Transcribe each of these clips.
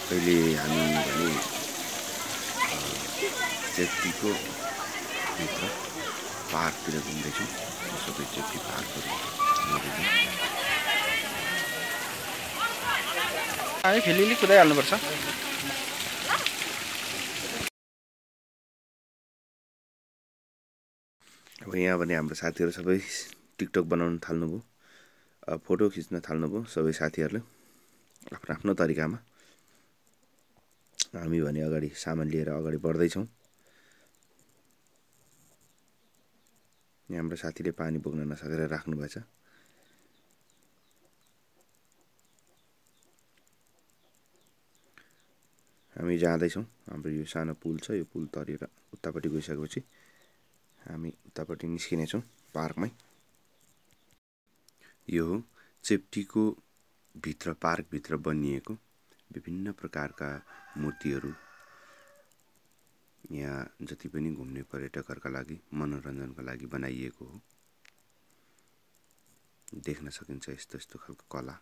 अहिले हामी भने चेप्टीको भित्र पार्कतिर घुम्दैछौँ। सबै चेप्टी पार्कहरू हामी फेलिली कुदाइहाल्नुपर्छ। अब यहाँ भने हाम्रो साथीहरू सबै टिकटक बनाउन थाल्नुभयो, फोटो खिच्न थाल्नुभयो सबै साथीहरूले आफ्नो आफ्नो तरिकामा। हामी भने अगाडि सामान लिएर अगाडि बढ्दैछौँ। यहाँ हाम्रो साथीले पानी बोक्न नसकेर राख्नुभएछ। हामी जाँदैछौँ। हाम्रो यो सानो पुल छ, यो पुल तरेर उतापट्टि गइसकेपछि हामी उतापट्टि निस्किनेछौँ पार्कमै। यो चेप्टीको भित्र पार्कभित्र बनिएको विभिन्न प्रकारका मूर्तिहरू यहाँ जति पनि घुम्ने पर्यटकहरूका लागि मनोरञ्जनका लागि बनाइएको हो। देख्न सकिन्छ यस्तो यस्तो खालको कला।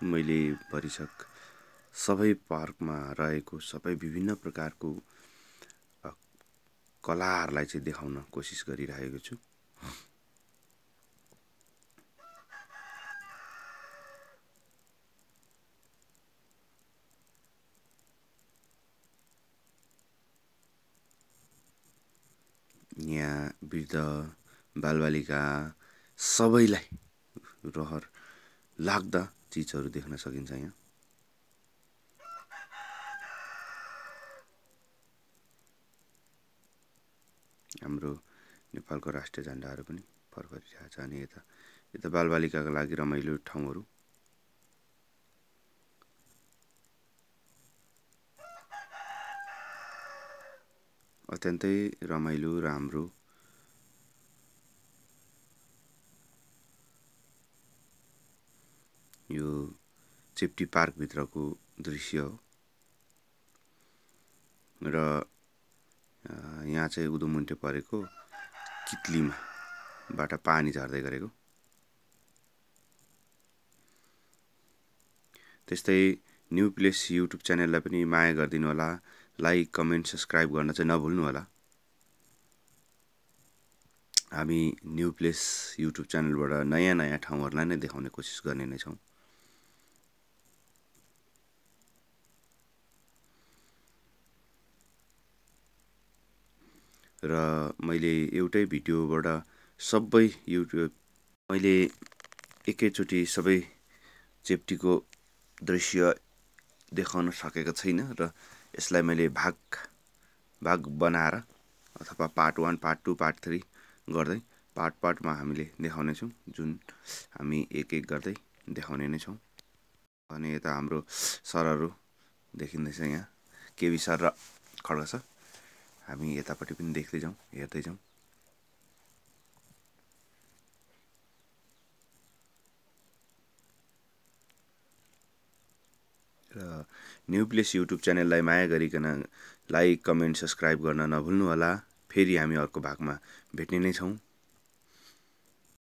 मैले भरिसक सबै पार्कमा रहेको सबै विभिन्न प्रकारको कलाहरूलाई चाहिँ देखाउन कोसिस गरिरहेको छु। यहाँ वृद्ध बालबालिका सबैलाई रहर लाग्दा चिजहरू देख्न सकिन्छ। यहाँ हाम्रो नेपालको राष्ट्रिय झन्डाहरू पनि फरफरिरहेछ। अनि यता बालबालिकाका लागि रमाइलो ठाउँहरू। अत्यन्तै रमाइलो राम्रो। यो चेप्टी पार्कभित्रको दृश्य हो र यहाँ चाहिँ उदुमुन्टे परेको कित्लीमाबाट पानी झर्दै गरेको। त्यस्तै न्यू प्लेस युट्युब च्यानललाई पनि माया गरिदिनु होला। लाइक कमेन्ट सब्सक्राइब गर्न चाहिँ नभुल्नु होला। हामी न्यू प्लेस युट्युब च्यानलबाट नयाँ नयाँ ठाउँहरूलाई नै देखाउने कोसिस गर्ने नै छौँ। र मैले एउटै भिडियोबाट सबै मैले एकैचोटि सबै चेप्टीको दृश्य देखाउन सकेको छैन र यसलाई मैले भाग बनाएर अथवा पार्ट 1 पार्ट 2 पार्ट 3 गर्दै पार्टमा हामीले देखाउनेछौँ, जुन हामी एक एक गर्दै देखाउने नै छौँ। अनि यता हाम्रो सरहरू देखिँदैछ, यहाँ केबी सर र खड्का सर। हामी यतापट्टि पनि देख्दै जाउँ, हेर्दै जाउँ। र न्यू प्लेस युट्युब च्यानललाई माया गरिकन लाइक कमेन्ट सब्सक्राइब गर्न नभुल्नु होला। फेरि हामी अर्को भागमा भेट्ने नै छौँ।